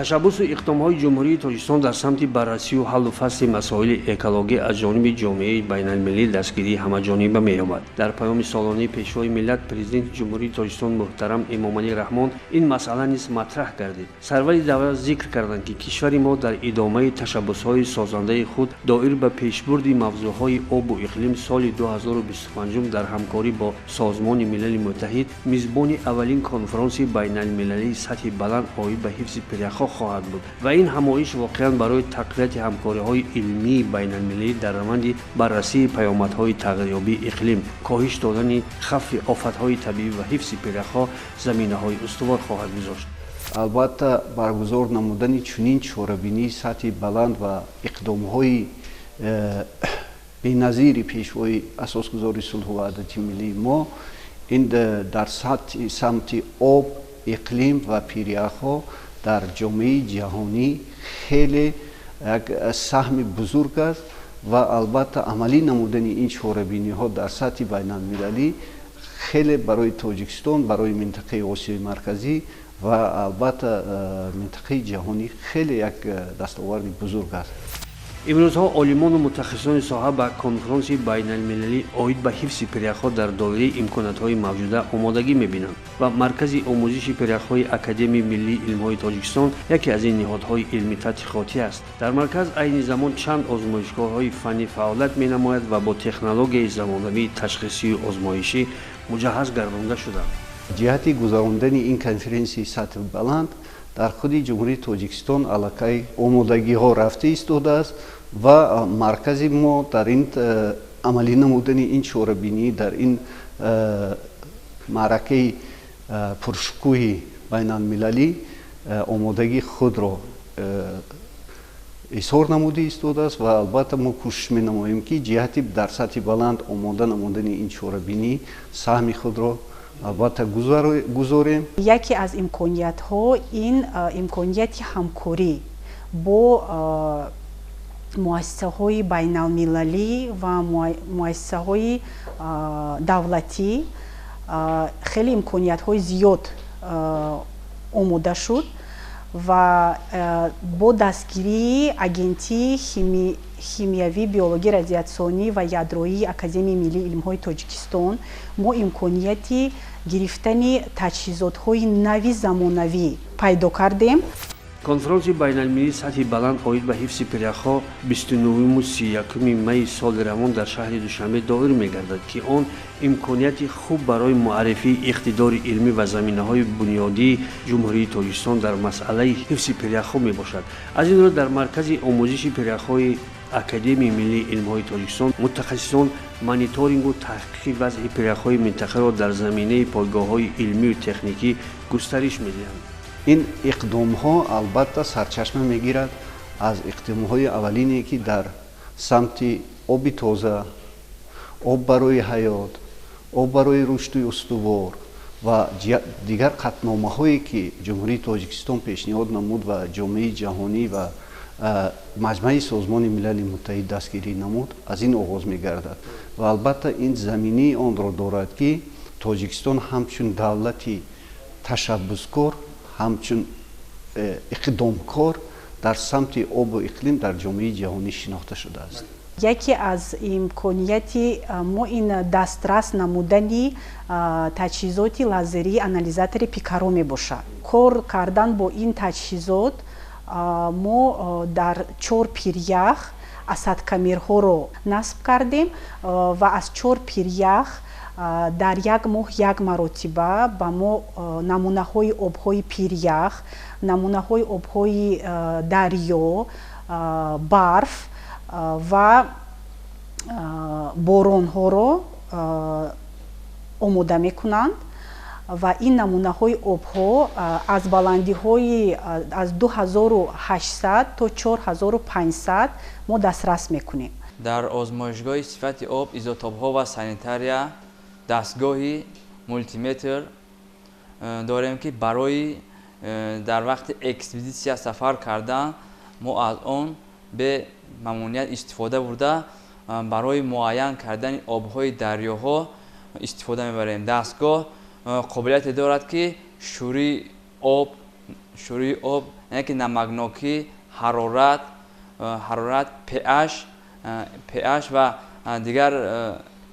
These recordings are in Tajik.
Ташаббусу иқдомҳои Ҷумҳурии Тоҷикистон дар самти баррасию ҳаллу фасли масоили экологӣ аз ҷониби ҷомеаи байналмилалӣ дастгирии ҳамаҷониба меёбад. Дар паёми солонаи Пешвои миллат, Президенти Ҷумҳурии Тоҷикистон муҳтарам Эмомалӣ Раҳмон ин масъала низ матраҳ гардид. Сарвари давлат зикр карданд, ки кишвари мо дар идомаи ташаббусҳои созандаи худ доир ба пешбурди мавзӯъҳои обу иқлим соли 2025 дар ҳамкорӣ бо Созмони Милали Муттаҳид мизбони аввалин конфронси байналмилалии сатҳи баланд оид ба ҳифзи пиряхҳо хоҳад буд ва ин ҳамоиш воқеан барои тақвияти ҳамкориҳои илмии байналмилалӣ дар раванди баррасии паёмадҳои тағйирёбии иқлим, коҳиш додани хавфи офатҳои табиӣ ва ҳифзи пиряхҳо заминаҳои устувор хоҳад гузошт. Албатта, баргузор намудани чунин чорабинии сатҳи баланд ва иқдомҳои беназири Пешвои асосгузори сулҳу ваҳдати миллии мо ин дар сатҳи самти об, иқлим ва пиряхҳо дар ҷомеаи ҷаҳонӣ хеле як саҳми бузург аст ва албатта амалӣ намудани ин чорабиниҳо дар сатҳи байналмилалӣ хеле барои Тоҷикистон, барои минтақаи Осиёи Марказӣ ва албатта минтақаи ҷаҳонӣ хеле як дастоварди бузург аст. Имрӯзҳо олимону мутахассисони соҳа ба конфронси байналмилалӣ оид ба ҳифзи пиряхҳо дар доираи имкониятҳои мавҷуда омодагӣ мебинанд ва Маркази омӯзиши пиряхҳои Академияи миллии илмҳои Тоҷикистон яке аз ин ниҳодҳои илмӣ тадқиқотӣ аст. Дар марказ айни замон чанд озмоишгоҳҳои фаннӣ фаъолият менамояд ва бо технологияи замонавии ташхисию озмоишӣ муҷаҳҳаз гардонда шуданд. Ҷиҳати гузарондани ин конференсияи сатҳи баланд дар худи Ҷумҳурии Тоҷикистон аллакай омодагиҳо рафта истодааст ва маркази мо дар ин амалӣ намудани ин чорабинӣ дар ин маъракаи пуршукӯҳи байналмилалӣ омодагии худро изҳор намуда истодааст ва албатта мо кӯшиш менамоем, ки ҷиҳати дар сатҳи баланд омода намудани ин чорабинӣ саҳми худро албатта гузорем. Яке аз имкониятҳо ин имконияти ҳамкорӣ бо муассисаҳои байналмилалӣ ва муассисаҳои давлатӣ. Хеле имкониятҳои зиёд омода шуд ва бо дастгирии Агентии химиявӣ, биологӣ, радиатсионӣ ва ядроии Академияи миллии илмҳои Тоҷикистон мо имконияти гирифтани таҷҳизотҳои нави замонавӣ пайдо кардем. Конфронси байналмилалии сатҳи баланд оид ба ҳифзи пиряхҳо 29-у 31-уми майи соли равон дар шаҳри Душанбе доир мегардад, ки он имконияти хуб барои муаррифии иқтидори илмӣ ва заминаҳои бунёдии Ҷумҳурии Тоҷикистон дар масъалаи ҳифзи пиряхҳо мебошад. Аз ин рӯ дар Маркази омӯзиши пиряхҳои Академияи миллии илмҳои Тоҷикистон мутахассисон мониторингу таҳқиқи вазъи пиряхҳои минтақаро дар заминаи пойгоҳҳои илмию техникӣ густариш медиҳанд. Ин иқдомҳо албатта сарчашма мегирад аз иқдомҳои аввалине, ки дар самти оби тоза, об барои ҳаёт, об барои рушди устувор ва дигар қатъномаҳое, ки Ҷумҳурии Тоҷикистон пешниҳод намуд ва ҷомеаи ҷаҳонӣ ва Маҷмаи Созмони Милали Муттаҳид дастгирӣ намуд, аз ин оғоз мегардад ва албатта ин заминаи онро дорад, ки Тоҷикистон ҳамчун давлати ташаббускор, ҳамчун иқдомкор дар самти обу иқлим дар ҷомеаи ҷаҳонӣ шинохта шудааст. Яке аз имконияти мо ин дастрас намудани таҷҳизоти лазерии анализатори Пикаро мебошад. Кор кардан бо ин таҷҳизот мо дар чор пирях осадкамерҳоро насб кардем ва аз чор пирях дар як моҳ як маротиба ба мо намунаҳои обҳои пирях, намунаҳои обҳои дарё, барф ва боронҳоро омода мекунанд ва ин намунаҳои обҳо аз баландиҳои аз 2800 то 4500 мо дастрас мекунем. Дар озмоишгоҳи сифати об, изотобҳо ва санитария дастгоҳи мултиметр дорем, ки барои дар вақти экспедитсия сафар кардан мо аз он бе мамоният истифода бурда, барои муайян кардани обҳои дарёҳо истифода мебарем. Дастгоҳ қобилияте дорад, ки шӯрии об яъне ки намакнокӣ, ҳарорат, pH ва дигар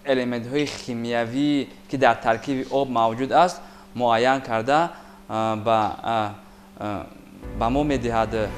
элементҳои химиявӣ, ки дар таркиби об мавҷуд аст, муайян карда ба мо медиҳад.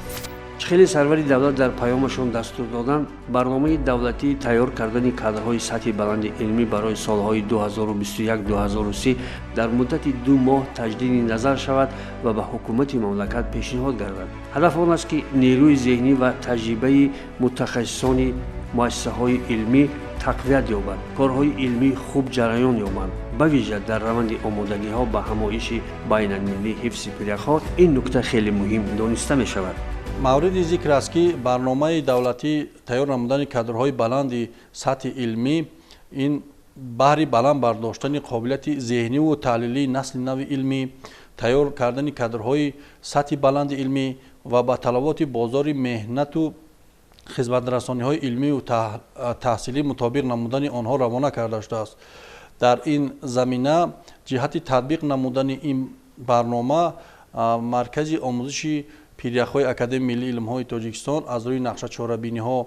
Хеле сарвари давлат дар паёмашон дастур доданд, барномаи давлатии тайёр кардани кадрҳои сатҳи баланди илмӣ барои солҳои 2021-2030 дар муддати 2 моҳ таҷдиди назар шавад ва ба ҳукумати мамлакат пешниҳод гардад. Ҳадаф он аст, ки нерӯи зеҳнӣ ва таҷрибаи мутахассисони муассисаҳои илмӣ тақвият ёбад, корҳои илмӣ хуб ҷараён ёбанд. Ба вижа дар раванди омодагиҳо ба ҳамоиши байналмилалии ҳифзи пиряхҳо ин нукта хеле муҳим дониста мешавад. Мавриди зикр аст, ки барномаи давлатӣ тайёр намудани кадрҳои баланди сатҳи илмӣ ин баҳри баланд бардоштани қобилияти зеҳниву таҳлилии насли нави илмӣ, тайёр кардани кадрҳои сатҳи баланди илмӣ ва ба талаботи бозори меҳнату хизматрасониҳои илмию таҳсилӣ мутобиқ намудани онҳо равона карда шудааст. Дар ин замина ҷиҳати татбиқ намудани ин барнома Маркази омӯзиши пиряхҳои Академияи миллии илмҳои Тоҷикистон аз рӯи нақша чорабиниҳо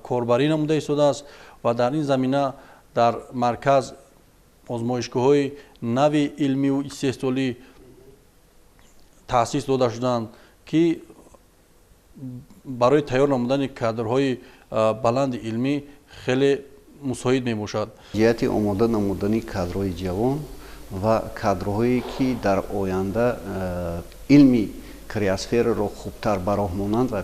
корбарӣ намуда истодааст ва дар ин замина дар марказ озмоишгоҳҳои нави илмию истеҳсолӣ таъсис дода шуданд, ки барои тайёр намудани кадрҳои баланди илмӣ хеле мусоид мебошад. Ҷиҳати омода намудани кадрҳои ҷавон ва кадрҳое, ки дар оянда илми криосфераро хубтар ба роҳ монанд ва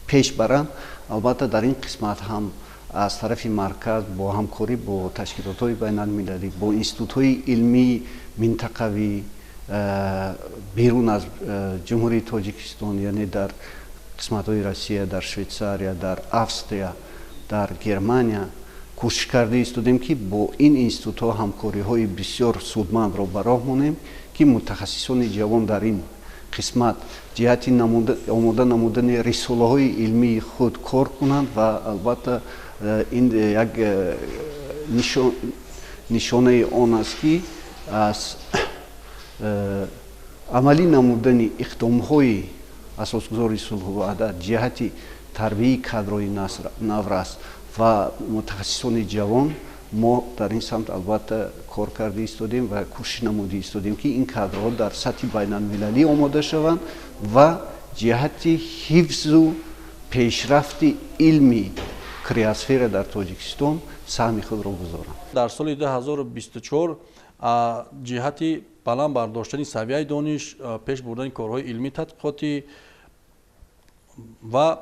пеш баранд, албатта дар ин қисмат ҳам аз тарафи марказ бо ҳамкорӣ бо ташкилотҳои байналмилалӣ, бо институтҳои илмии минтақавӣ берун аз Ҷумҳурии Тоҷикистон, яъне дар қисматҳои Россия, дар Швейтсария, дар Австрия, дар Германия кӯшиш карда истодем, ки бо ин институтҳо ҳамкориҳои бисёр судмандро ба роҳ монем, ки мутахассисони ҷавон дар ин қисмат ҷиҳати омода намудани рисолаҳои илмии худ кор кунанд ва албатта ин як нишонаи он аст, ки аз амалӣ намудани иқдомҳои асосгузори сулҳу ваҳдат ҷиҳати тарбияи кадрҳои наврас ва мутахассисони ҷавон мо дар ин самт албатта кор карда истодем ва кӯшиш намуда истодем, ки ин кадрҳо дар сатҳи байналмилалӣ омода шаванд ва ҷиҳати ҳифзу пешрафти илми криосфера дар Тоҷикистон саҳми худро гузоранд. Дар соли 2024 ҷиҳати баланд бардоштани савияи дониш, пеш бурдани корҳои илмӣ тадқиқотӣ ва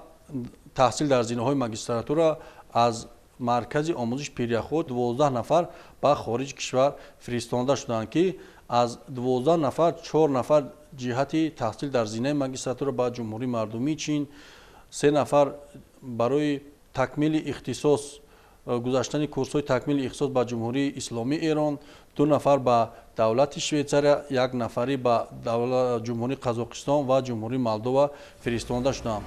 таҳсил дар зинаҳои магистратура аз Маркази омӯзиши пиряхҳо 12 нафар ба хориҷи кишвар фиристонда шуданд, ки аз 12 нафар 4 нафар ҷиҳати таҳсил дар зинаи магистратура ба Ҷумҳурии Мардумии Чин, 3 нафар барои такмили ихтисос, гузаштани курсҳои такмили ихтисос ба Ҷумҳурии Исломии Эрон, 2 нафар ба давлати Швейтсария, 1 нафарӣ ба Ҷумҳурии Қазоқистон ва Ҷумҳурии Молдова фиристонда шуданд.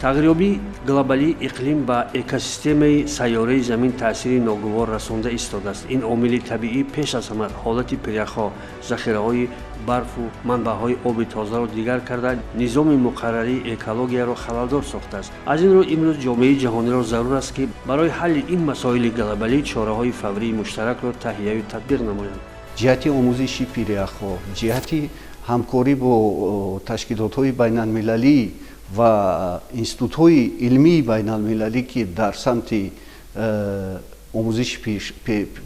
Тағйирёбии глобалии иқлим ба экосистемаи сайёраи Замин таъсири ногувор расонда истодааст. Ин омили табиӣ пеш аз ҳама ҳолати пиряхҳо, захираҳои барфу манбаъҳои оби тозаро дигар карда, низоми муқаррарии экологияро халалдор сохтааст. Аз ин рӯ имрӯз ҷомеаи ҷаҳониро зарур аст, ки барои ҳалли ин масоили глобалӣ чораҳои фаврии муштаракро таҳияю татбиқ намоянд. Ҷиҳати омӯзиши пиряхҳо, ҷиҳати ҳамкорӣ бо ташкилотҳои байналмилалӣ ва институтҳои илмии байналмилалӣ, ки дар самти омӯзиши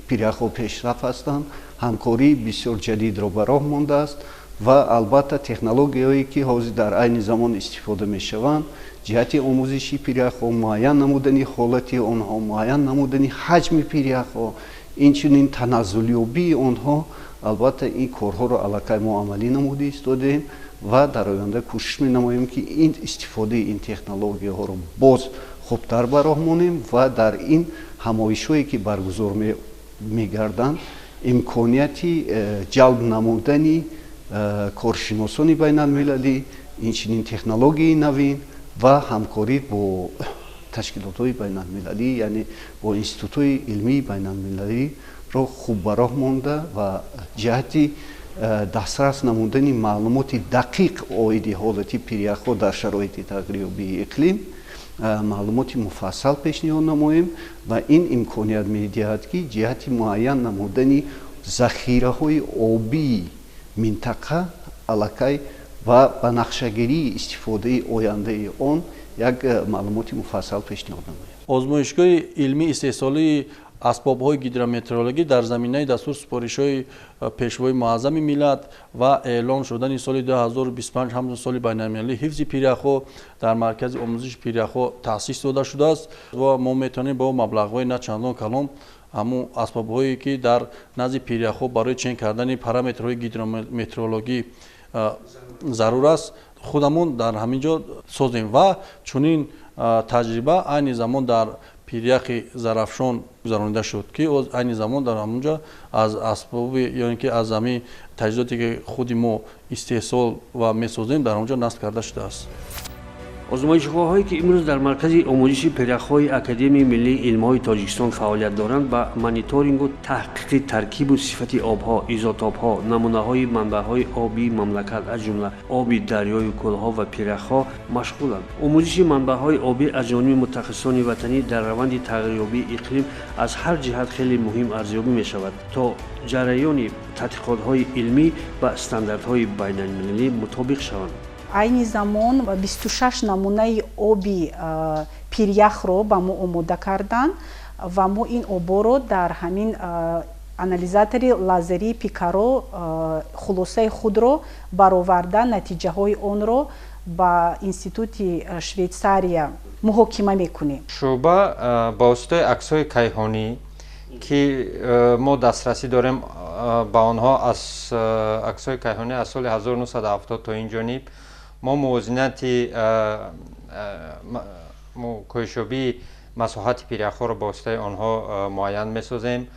пиряхҳо пешрафт ҳастанд, ҳамкории бисёр ҷадидро ба роҳ мондааст ва албатта технологияҳое, ки ҳозир дар айни замон истифода мешаванд, ҷиҳати омӯзиши пиряхҳо, муайян намудани ҳолати онҳо, муайян намудани ҳаҷми пиряхҳо, инчунин таназзулёбии онҳо, албатта ин корҳоро аллакай мо амалӣ намуда истодаем ва дар оянда кӯшиш менамоем, ки ин истифодаи ин технологияҳоро боз хубтар ба роҳ монем ва дар ин ҳамоишҳое, ки баргузор мегарданд, имконияти ҷалб намудани коршиносони байналмилалӣ, инчунин технологияи навин ва ҳамкорӣ бо ташкилотҳои байналмилалӣ, яъне бо институтҳои илмии байналмилалиро хуб ба роҳ монда ва ҷиҳати Дастрас намудани маълумоти дақиқ оиди ҳолати пиряхҳо дар шароити тағйирёбии иқлим маълумоти муфассал пешниҳод намоем ва ин имконият медиҳад, ки ҷиҳати муайян намудани захираҳои обии минтақа аллакай ва ба нақшагирии истифодаи ояндаи он як маълумоти муфассал пешниҳод намоем. Озмоишгоҳи илмии истеҳсолии асбобҳои гидрометеорологӣ дар заминаи дастур супоришҳои Пешвои Муаззами миллат ва эълон шудани соли 2025 ҳамчун соли байналмилалии ҳифзи пиряхҳо дар Маркази омӯзиши пиряхҳо таъсис дода шудааст ва мо метавонем бо маблағҳои на чандон калон ҳамун асбобҳое, ки дар назди пиряхҳо барои чен кардани параметрҳои гидрометеорологӣ зарур аст, худамон дар ҳамин ҷо созем. Ва чунин таҷриба айни замон дар пиряхи Зарафшон гузаронида шуд, ки айни замон дар ҳамон ҷо аз асбоби ё ин ки аз ҳамин таҷҳизоте, ки худи мо истеҳсол ва месозем, дар он ҷо насб карда шудааст. Озмоишгоҳҳое, ки имрӯз дар Маркази омӯзиши пиряхҳои Академияи миллии илмҳои Тоҷикистон фаъолият доранд, ба мониторингу таҳқиқи таркибу сифати обҳо, изотопҳо, намунаҳои манбаъҳои обии мамлакат, аз ҷумла оби дарёю кӯлҳо ва пиряхҳо машғуланд. Омӯзиши манбаъҳои обӣ аз ҷониби мутахассисони ватанӣ дар раванди тағйирёбии иқлим аз ҳар ҷиҳат хеле муҳим арзёбӣ мешавад, то ҷараёни тадқиқотҳои илмӣ ба стандартҳои байналмилалӣ мутобиқ шаванд. Айни замон 26 намунаи оби пиряхро ба мо омода карданд ва мо ин обҳоро дар ҳамин анализатори лазерии Пикаро хулосаи худро бароварда, натиҷаҳои онро ба Институти Швейтсария муҳокима мекунем. Шӯъба ба воситаи аксҳои кайҳонӣ, ки мо дастрасӣ дорем ба онҳо, аз аксҳои кайҳонӣ аз соли 1970 то ин ҷониб, мо мувозинати коҳишёбии масоҳати пиряхҳоро ба воситаи онҳо муайян месозем.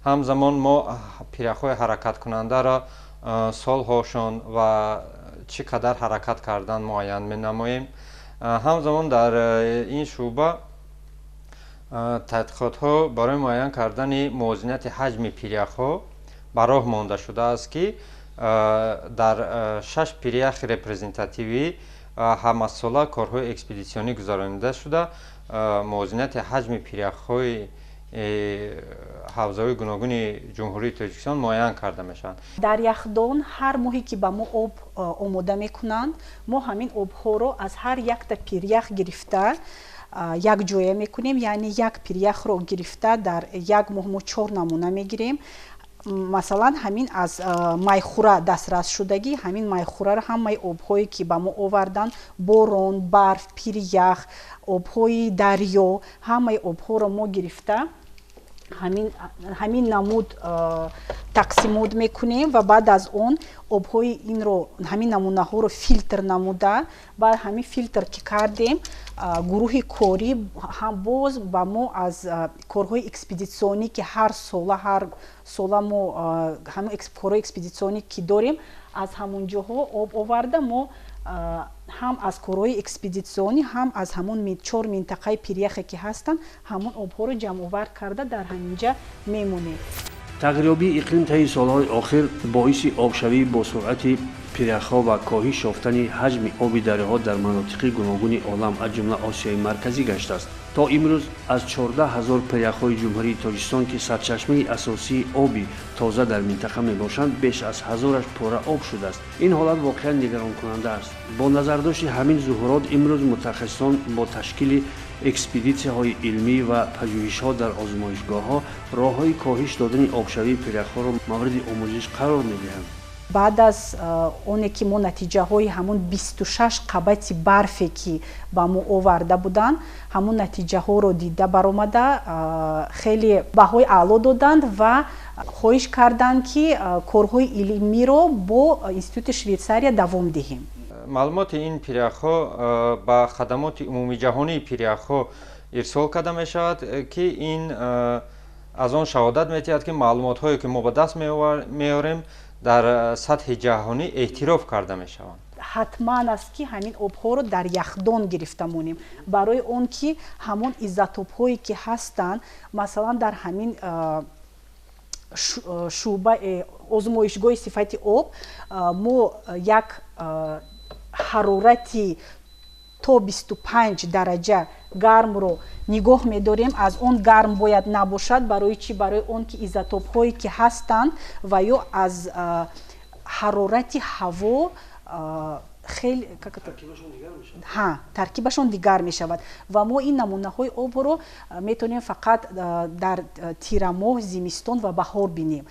Ҳамзамон мо пиряхҳои ҳаракаткунандаро солҳошон ва чӣ қадар ҳаракат кардан муайян менамоем. Ҳамзамон дар ин шӯъба тадқиқотҳо барои муайян кардани мувозинати ҳаҷми пиряхҳо ба роҳ монда шудааст, ки дар шаш пиряхи репрезентативӣ ҳамасола корҳои экспедитсионӣ гузаронида шуда, мувозинати ҳаҷми пиряхҳои ҳавзаҳои гуногуни Ҷумҳурии Тоҷикистон муайян карда мешаванд. Дар яхдон ҳар моҳе, ки ба мо об омода мекунанд, мо ҳамин обҳоро аз ҳар якта пирях гирифта якҷоя мекунем, яъне як пиряхро гирифта дар як моҳ мо чор намуна мегирем. Масалан, ҳамин аз Майхура дастрас шудагӣ, ҳамин Майхураро ҳамаи обҳое, ки ба мо оварданд, борон, барф, пирях, обҳои дарё, ҳамаи обҳоро мо гирифта ҳамин намуд тақсимот мекунем ва баъд аз он обҳои инро, ҳамин намунаҳоро филтр намуда, баъд ҳамин филтр ки кардем, гурӯҳи корӣ боз ба мо аз корҳои экспедитсионӣ, ки ҳар сола мо ҳамин корҳои экспедитсионӣ ки дорем, аз ҳамон ҷоҳо об оварда, мо ҳам аз корҳои экспедитсионӣ, ҳам аз ҳамон чор минтақаи пиряхе ки ҳастанд, ҳамон обҳоро ҷамъовар карда дар ҳаминҷа мемонем. Тағйирёбии иқлим таи солҳои охир боиси обшавии босуръати пиряхҳо ва коҳиш ёфтани ҳаҷми оби дарёҳо дар манотиқи гуногуни олам, аз ҷумла Осиёи Марказӣ гаштааст. То имрӯз аз 14 ҳазор пиряхҳои Ҷумҳурии Тоҷикистон, ки сарчашмаи асосии оби тоза дар минтақа мебошанд, беш аз ҳазораш пурра об шудааст. Ин ҳолат воқеан нигаронкунанда аст. Бо назардошти ҳамин зуҳурот имрӯз мутахассисон бо ташкили экспедитсияҳои илмӣ ва пажӯҳишҳо дар озмоишгоҳҳо роҳҳои коҳиш додани обшавии пиряхҳоро мавриди омӯзиш қарор медиҳанд. Баъд аз оне ки мо натиҷаҳои ҳамон 26 қабати барфе, ки ба мо оварда буданд, ҳамон натиҷаҳоро дида баромада, хеле баҳои аъло доданд ва хоҳиш карданд, ки корҳои илмиро бо Институти Швейтсария давом диҳем. Маълумоти ин пиряхҳо ба хадамоти умумиҷаҳонии пиряхҳо ирсол карда мешавад, ки ин аз он шаҳодат медиҳад, ки маълумотҳое, ки мо ба даст меорем, дар сатҳи ҷаҳонӣ эътироф карда мешаванд. Ҳатман аст, ки ҳамин обҳоро дар яхдон гирифта монем, барои он ки ҳамон изотопҳое, ки ҳастанд, масалан, дар ҳамин Шӯъба озмоишгоҳи сифати об мо як ҳарорати то 25 дараҷа гармро нигоҳ медорем. Аз он гарм бояд набошад. Барои чӣ? Барои он ки изотопҳое ки ҳастанд ва ё аз ҳарорати ҳаво хеле ҳа таркибашон дигар мешавад. Ва мо ин намунаҳои обро метавонем фақат дар тирамоҳ, зимистон ва баҳор бинем.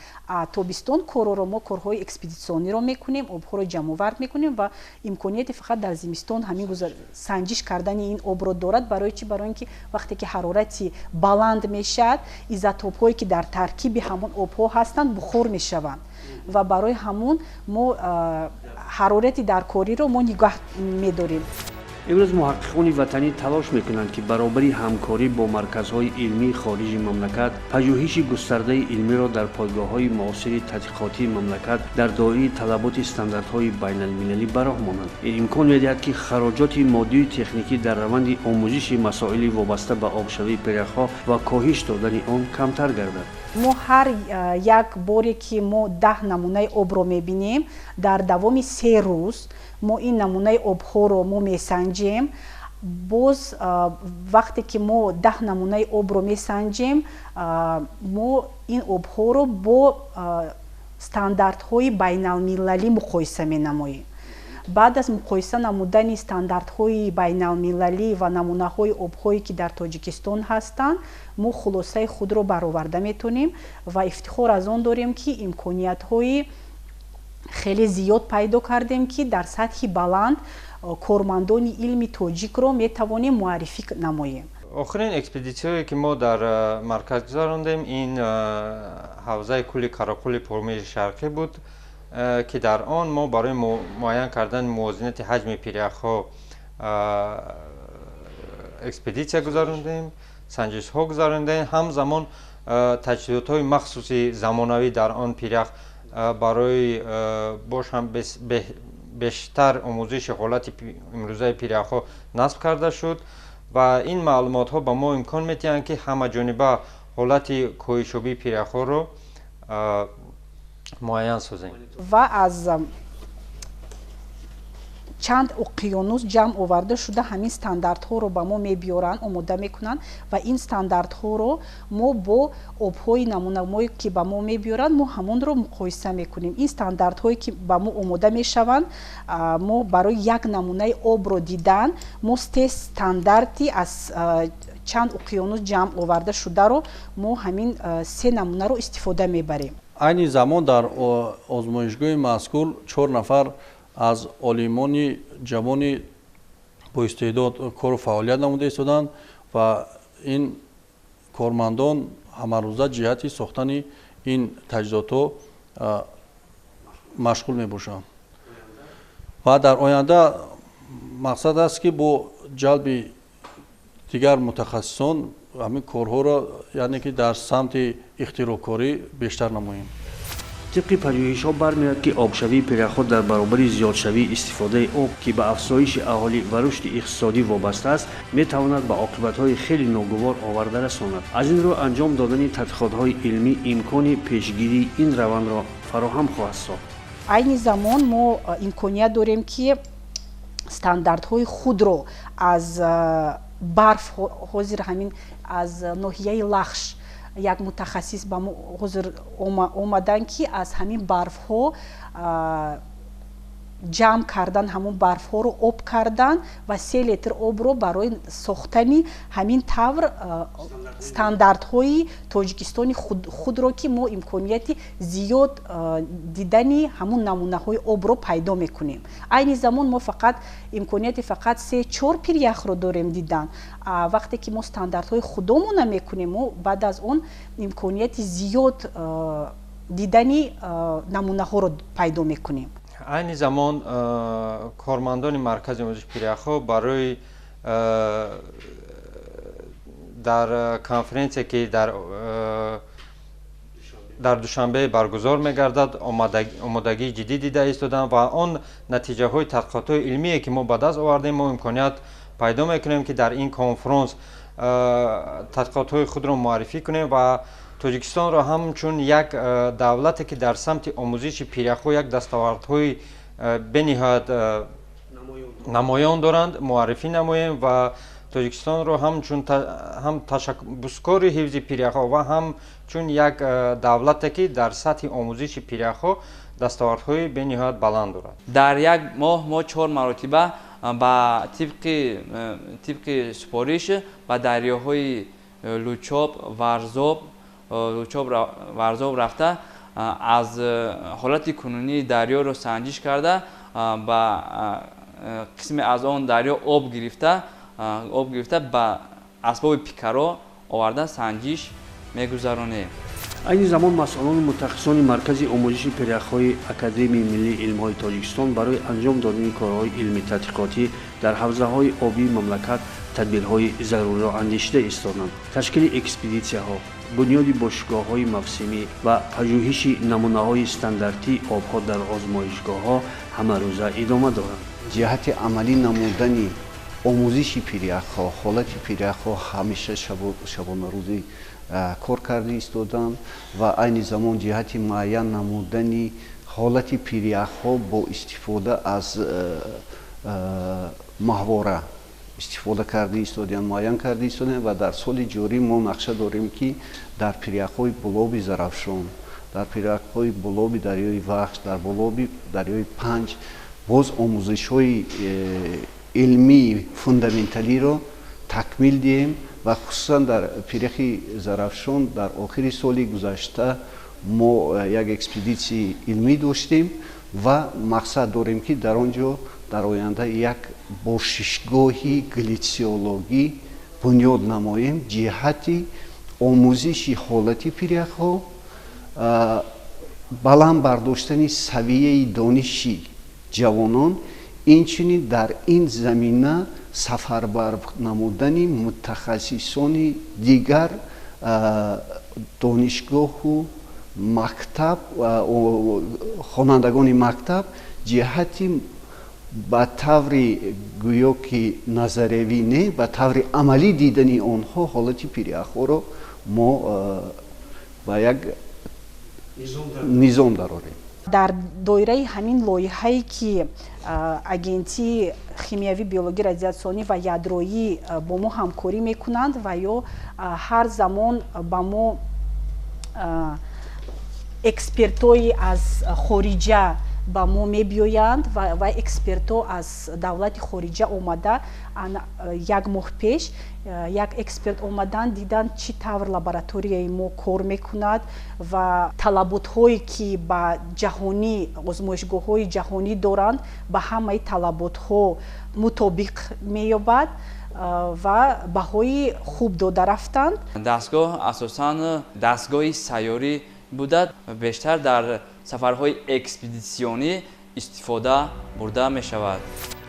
Тобистон корро мо корҳои экспедитсиониро мекунем, обҳоро ҷамъовард мекунем ва имконияти фақат дар зимистон ҳамин санҷиш кардани ин обро дорад. Барои чӣ? Барои ин ки вақте ки ҳарорати баланд мешавад, изотопҳое ки дар таркиби ҳамон обҳо ҳастанд, бухор мешаванд ва барои ҳамун мо ҳарорати даркориро мо нигоҳ медорем. Имрӯз муҳаққиқони ватанӣ талош мекунанд, ки баробари ҳамкорӣ бо марказҳои илмии хориҷи мамлакат пажӯҳиши густардаи илмиро дар пойгоҳҳои муосири тадқиқотии мамлакат дар доираи талаботи стандартҳои байналмилалӣ ба роҳ монанд. Ин имкон медиҳад, ки хароҷоти моддию техникӣ дар раванди омӯзиши масоили вобаста ба обшавии пиряхҳо ва коҳиш додани он камтар гардад. Мо ҳар як боре ки мо 10 намунаи обро мебинем, дар давоми 3 рӯз мо ин намунаи обҳоро мо месанҷем. Боз вақте ки мо 10 намунаи обро месанҷем, мо ин обҳоро бо стандартҳои байналмилалӣ муқоиса менамоем. Баъд аз муқоиса намудани стандартҳои байналмилалӣ ва намунаҳои обҳое ки дар Тоҷикистон ҳастанд, мо хулосаи худро бароварда метавонем ва ифтихор аз он дорем, ки имкониятҳои хеле зиёд пайдо кардем, ки дар сатҳи баланд кормандони илми тоҷикро метавонем муаррифӣ намоем. Охирин экспедитсияое ки мо дар марказ гузарондем, ин ҳавзаи кӯли Карақули Помири Шарқӣ буд, ки дар он мо барои муайян кардани мувозинати ҳаҷми пиряхҳо экспедитсия гузарондем, санҷишҳо гузарондем. Ҳамзамон таҷҳизотҳои махсуси замонавӣ дар он пирях барои бош ҳам бештар омӯзиши ҳолати имрӯзаи пиряхҳо насб карда шуд ва ин маълумотҳо ба мо имкон медиҳанд, ки ҳамаҷониба ҳолати коҳишёбии пиряхҳоро муайян созем. Ва аз чанд уқёнус ҷамъ оварда шуда, ҳамин стандартҳоро ба мо мебиёранд, омода мекунанд ва ин стандартҳоро мо бо обҳои намунамое ки ба мо мебиёранд, мо ҳамонро муқоиса мекунем. Ин стандартҳое ки ба мо омода мешаванд, мо барои як намунаи обро дидан мо се стандарти аз чанд уқёнус ҷамъ оварда шударо мо ҳамин се намунаро истифода мебарем. Айни замон дар озмоишгоҳи мазкур чор нафар аз олимони ҷавони боистеъдод кору фаъолият намуда истоданд ва ин кормандон ҳамарӯза ҷиҳати сохтани ин таҷҳизотҳо машғул мебошанд ва дар оянда мақсад аст, ки бо ҷалби дигар мутахассисон ҳамин корҳоро, яъне ки дар самти ихтироъкорӣ бештар намоем. Тибқи пажӯҳишҳо бармеояд, ки обшавии пиряхҳо дар баробари зиёдшавии истифодаи об, ки ба афзоиши аҳолӣ ва рушди иқтисодӣ вобаста аст, метавонад ба оқибатҳои хеле ногувор оварда расонад. Аз ин рӯ анҷом додани тадқиқотҳои илмӣ имкони пешгирии ин равандро фароҳам хоҳад сохт. Айни замон мо имконият дорем, ки стандартҳои худро аз барф, ҳозир ҳамин аз ноҳияи Лахш як мутахассис ба мо ҳозир омаданд, ки аз ҳамин барфҳо ҷамъ кардан, ҳамон барфҳоро об кардан ва 3 литр обро барои сохтани ҳамин тавр стандартҳои Тоҷикистони худро, ки мо имконияти зиёд дидани ҳамон намунаҳои обро пайдо мекунем. Айни замон мо фақат имконияти фақат се чор пиряхро дорем дидан. Вақте ки мо стандартҳои худомона мекунем, мо баъд аз он имконияти зиёд дидани намунаҳоро пайдо мекунем. Айни замон кормандони маркази омӯзиши пиряхҳо барои дар конференсия, ки дар Душанбе баргузор мегардад, омодагии ҷиддӣ дида истоданд ва он натиҷаҳои тадқиқотҳои илмие, ки мо ба даст овардем, мо имконият пайдо мекунем, ки дар ин конфронс тадқиқотҳои худро муаррифӣ кунем ва Тоҷикистонро ҳамчун як давлате, ки дар самти омӯзиши пиряхҳо як дастовардҳои бениҳоят намоён доранд, муаррифӣ намоем ва Тоҷикистонро ҳамчун ҳам ташаббускори ҳифзи пиряхҳо ва ҳамчун як давлате, ки дар сатҳи омӯзиши пиряхҳо дастовардҳои бениҳоят баланд дорад. Дар як моҳ мо 4 маротиба ба тибқи супориш ба дарёҳои Лучоб, Варзоб рафта, аз ҳолати кунунии дарёро санҷиш карда, ба қисме аз он дарё об гирифта ба асбоби пикаро оварда санҷиш мегузаронем. Айни замон масъулону мутахассисони Маркази омӯзиши пиряхҳои Академияи миллии илмҳои Тоҷикистон барои анҷом додани корҳои илмӣ тадқиқотӣ дар ҳавзаҳои обии мамлакат тадбирҳои заруриро андешида истоданд. Ташкили экспедитсияҳо, бунёди бошгоҳҳои мавсимӣ ва пажӯҳиши намунаҳои стандартии обҳо дар озмоишгоҳҳо ҳамарӯза идома доранд. Ҷиҳати амалӣ намудани омӯзиши пиряхҳо, ҳолати пиряхҳо ҳамеша шабонарӯзӣ кор карда истоданд ва айни замон ҷиҳати муайян намудани ҳолати пиряхҳо бо истифода аз маҳвора истифода карда истодем, муайян карда истодем ва дар соли ҷорӣ мо нақша дорем, ки дар пиряхҳои болоби Зарафшон, дар пиряхҳои болоби дарёи Вахш, дар болоби дарёи Панҷ боз омӯзишҳои илмии фундаменталиро такмил диҳем ва хусусан дар пиряхи Зарафшон дар охири соли гузашта мо як экспедитсияи илмӣ доштем ва мақсад дорем, ки дар он ҷо дар оянда як бошишгоҳи глитсиологӣ бунёд намоем ҷиҳати омӯзиши ҳолати пиряхҳо, баланд бардоштани савияи дониши ҷавонон, инчунин дар ин замина сафарбар намудани мутахассисони дигар донишгоҳу мактаб, хонандагони мактаб ҷиҳати ба таври гӯё ки назариявӣ не, ба таври амалӣ дидани онҳо ҳолати пиряхҳоро мо ба як низом дарорем. Дар доираи ҳамин лоиҳае, ки агентии химиявӣ, биологӣ, радиатсионӣ ва ядроӣ бо мо ҳамкорӣ мекунанд ва ё ҳар замон ба мо экспертҳои аз хориҷа ба мо мебиёянд ва экспертҳо аз давлати хориҷа омада, як моҳ пеш як эксперт омаданд, диданд, чӣ тавр лабораторияи мо кор мекунад ва талаботҳое, ки ба ҷаҳонӣ озмоишгоҳҳои ҷаҳонӣ доранд, ба ҳамаи талаботҳо мутобиқ меёбад ва баҳои хуб дода рафтанд. Дастгоҳ асосан дастгоҳи сайёрӣ буда, бештар дар сафарҳои экспедитсионӣ истифода бурда мешавад.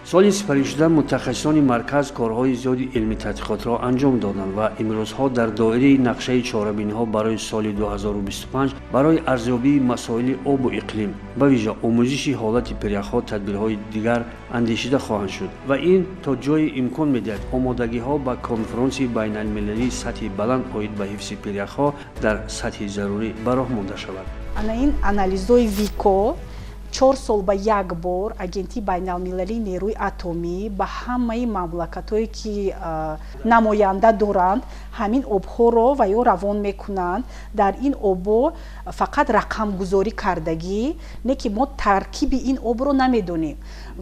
Соли сипаришуда мутахассисони марказ корҳои зиёди илмӣ тадқиқотро анҷом доданд ва имрӯзҳо дар доираи нақшаи чорабиниҳо барои соли 2025 барои арзёбии масоили обу иқлим, ба вижа омӯзиши ҳолати пиряхҳо тадбирҳои дигар андешида хоҳанд шуд ва ин то ҷое имкон медиҳад омодагиҳо ба конфронси байналмилалии сатҳи баланд оид ба ҳифзи пиряхҳо дар сатҳи зарурӣ ба роҳ монда шавад. Ана ин анализҳои ВИКО 4 сол ба як бор Агентии байналмилалии нерӯи атомӣ ба ҳамаи мамлакатҳое, ки намоянда доранд, ҳамин обҳоро ва ё равон мекунанд. Дар ин обҳо фақат рақамгузорӣ кардагӣ, не ки мо таркиби ин обро намедонем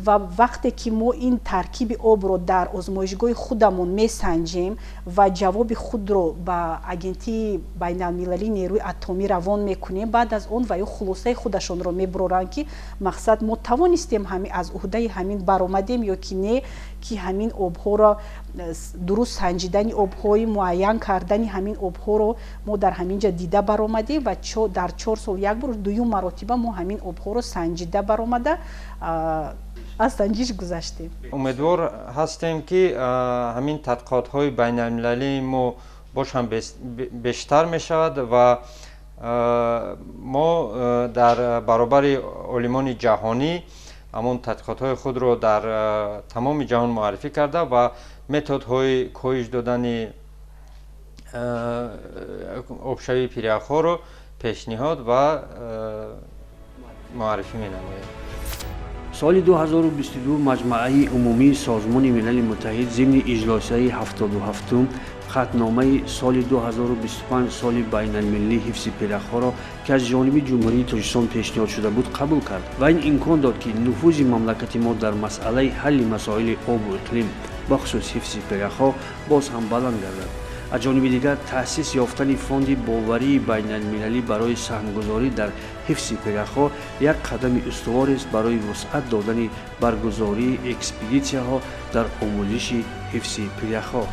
ва вақте ки мо ин таркиби обро дар озмоишгоҳи худамон месанҷем ва ҷавоби худро ба Агентии байналмилалии нерӯи атомӣ равон мекунем, баъд аз он ва ё хулосаи худашонро мебуроранд, ки мақсад мо тавонистем аз уҳдаи ҳамин баромадем ё ки не, ки ҳамин обҳоро дуруст санҷидани обҳои муайян кардани ҳамин обҳоро мо дар ҳамин ҷа дида баромадем ва дар 4 сол як бор дуюм маротиба мо ҳамин обҳоро санҷида баромада аз санҷиш гузаштем. Умедвор ҳастем, ки ҳамин тадқиқотҳои байналмилалии мо боз ҳам бештар мешавад ва мо дар баробари олимони ҷаҳонӣ ҳамон тадқиқотҳои худро дар тамоми ҷаҳон муаррифӣ карда ва методҳои коҳиш додани Обшавии пиряхҳоро пешниҳод ва муаррифӣ менамоем. Соли 2022 Маҷмааи умумии Созмони Милали Муттаҳид зимни иҷлосияи 77-ум қатъномаи соли 2025 соли байналмилалии ҳифзи пиряхҳоро, ки аз ҷониби Ҷумҳурии Тоҷикистон пешниҳод шуда буд, қабул кард ва ин имкон дод, ки нуфузи мамлакати мо дар масъалаи ҳалли масоили обу иқлим, бахусус ҳифзи пиряхҳо, боз ҳам баланд гардад. Аз ҷониби дигар, таъсис ёфтани Фонди боварии байналмилалӣ барои саҳмгузорӣ дар ҳифзи пиряхҳо як қадами устуворест барои вусъат додани баргузории экспедитсияҳо дар омӯзиши ҳифзи пиряхҳо.